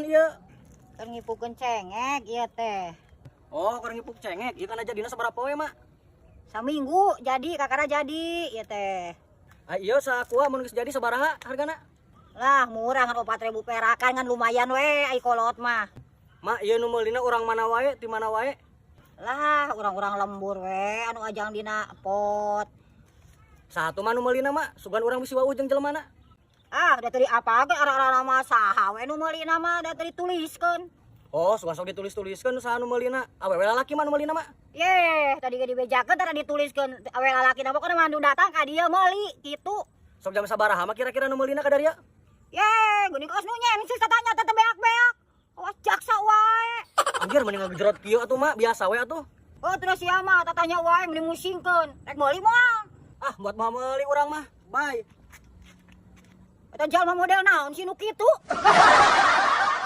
Ieu? Keur ngipukeun cengek ieu teh. Oh, keur ngipuk cengek. Ieu kan jadina sabaraha poe, Mak? Saminggu jadi, kakara jadi ieu teh. Ah, ieu sakuah mun geus jadi sabaraha hargana? Lah, murah, ngan 4.000 perakan, kan lumayan we ai kolot mah. Mak, ieu nu meulina urang mana wae, ti mana wae? Lah, urang-urang lembur we anu ajang dina pot. Saha tuh, Mak, nu meulina, Mak? Sugan urang bisi wawuh jeung jelemana. Ah, da teu diapalkeun arah-arah mah saha we nu meulina mah, da teu dituliskeun. Oh, sugan sok ditulis-tuliskeun saha nu meulina. Awewe lalaki, Mak, nu meulina, Mak? Ye, tadi ge dibejakeun, tara dituliskeun awe lalaki na, pokona mah nu datang ka dieu meuli kitu. Sok jam sabaraha, Mak, kira-kira nu meulina ka dieu? Ye, geuning kos nu nyensus tatanya teh beak-beak. Awas jaksa wae. Anjir, mending ngagejerot kieu atuh, Mak, biasa we atuh. Oh, terus sia mah tatanya wae mending musingkeun. Rek meuli moal? Ah, buat mau meuli urang mah. Bye. Eta jalma model naon sih nu kitu?